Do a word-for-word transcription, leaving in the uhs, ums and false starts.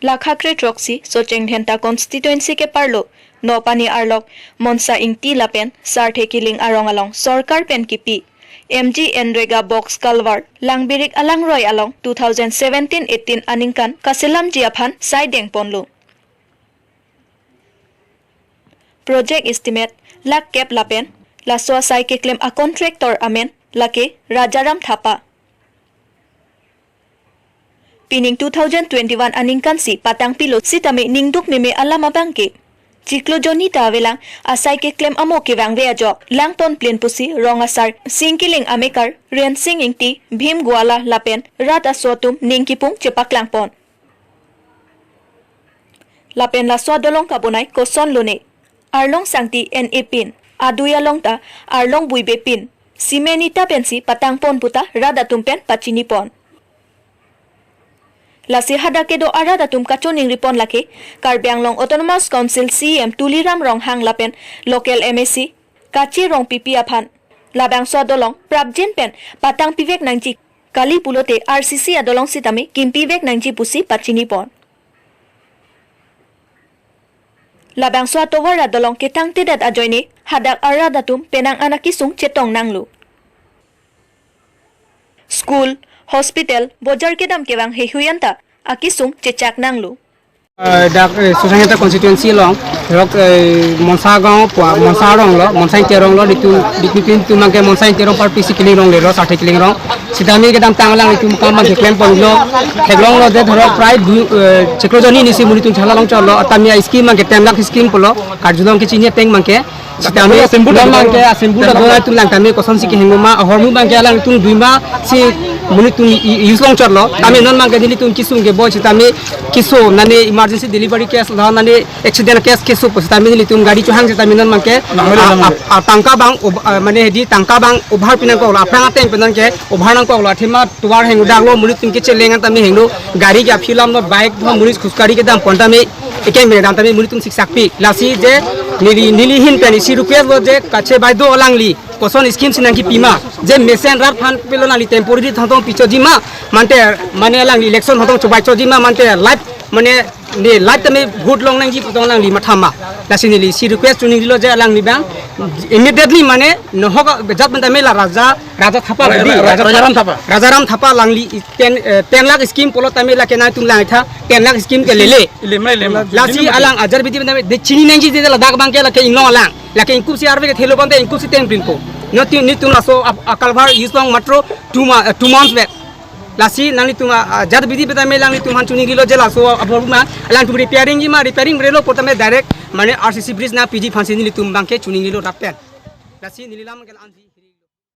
Lakha kre throksi Socheng Dhenta constituency keparlo Nopani arlok Monsa Ingti lapen Sarthe Killing arong along sorkar pen kipi M G N Rega box culvert Langbirik alangroi along two thousand seventeen eighteen aningkan kaselamji aphan saideng ponlo. Project estimate lakh kep lapen laso asai keklem a contractor amen lake Rajaram Thapa. Pining two thousand twenty-one aningkan si patangpilo sitame ningduk meme alam abang ke chiklo jonni ta avelang, asai keklem amo kevangve ajok langpon plin pusi rong asar Singkiling amekar Rensing Ingti, Bhim Guala lapen rat aso atum ning kipung chepaklangpon. Lapen laso adolong kabonai kosonlone? Arlong sangti en epin, adui along ta arlong buibe pin, cement ita pensi patangpon puta rat atum pen pachinipon. Lasi hadak kedo arat atum kachoningripon lake Karbi Anglong Autonomous Council C E M Tuliram Ronghang lapen local M A C Kache Rongpipi aphan. Labangso adolong prapjin pen patangpivek nangji, kali pulote R C C adolong sitame kimpivek nangji pusi pachinipon. Labangso atovar adolong ketangtedet ajoine hadak arat atum penang an akisung chetong nanglo. School, hospital, bojar kedam kevang heihui anta akisung chechak nanglo. Eh, dak, eh, Socheng Dhenta constituency along, rok, eh, Monsa gaon pua, Monsa arong lo, Monsa Ingti arong lo, ditu, ditu, ditu, ditu mangke Monsa Ingti arong parpisi Killing arong lelo, Sarthe Killing arong. Sitame kedamtang alang itum kam mangke klemponlo, theklonglo je dhoro prai du, eh, chiklo jonni nisi monit atum chala longchotlo, atami a scheme mangke ten lakh scheme pulo, karjulong kechini ateng mangke. Sitame asymbol non mangke asymbol adon atum lang tame kosonsi keheng ma, ahormu mangke alang itum duima si monit atum i, i, use longchotlo. Tame non mangke nelitum kisung keboi sitame keso nane emergency delivery case la nane accident case keso pu sitame nelitum gari chohang sitame non mangke a, a, a, tangka bang ob-, a, mane hedi tangka bang over pinangkoklo, aphrang ateng pen non ke over nangkoklo, athema tovar hengdaklo, monit atum kecheleng an tame henglo, gari ke aphi lam lo, bike thom monit khuskari kedam pon tame, ekeng beng dam tame monit atum siksakpik. Lasi je neli, neli ahin pen isi request lo je Kache baideo alangli koson scheme si nangkipima, je mesen rat aphan pelo nangli temporary thangthong pichotji ma, mante mane alangli election thangthong chobaichotji ma, mante life mane ne life tame vote long nangji pu tong alangli mathama. Lasi neli isi request choningrilo je alangli bang immediately mane nohok jat pen tame la Raja, Raja Thapa Raja, di, Raja, Rajaram Thapa. Rajaram Thapa alangli ten, eh, ten lakh scheme pulo tame lake nangtum langtha, ten lakh scheme ke lele. Lem, lem. Lasi alang ajar bidi pen tame de chini nangji de ladak bangke lake inglong alang. Lake ingkup si arve kethelo pante ingkup si teng prinpo. Nelitum, nelitum laso ap-, a culvert use long matro two ma-, eh, two months back. Lasi nanglitum a, a, ajar bidi pen tame nanglitum aphan choningrilo je laso abor ma, alangtum repairingji ma, repairing brelo pu tame direct mane R C C bridge nangpiji aphansi nelitum bangke choningrilo rapen. Lasi neli lam ke anji.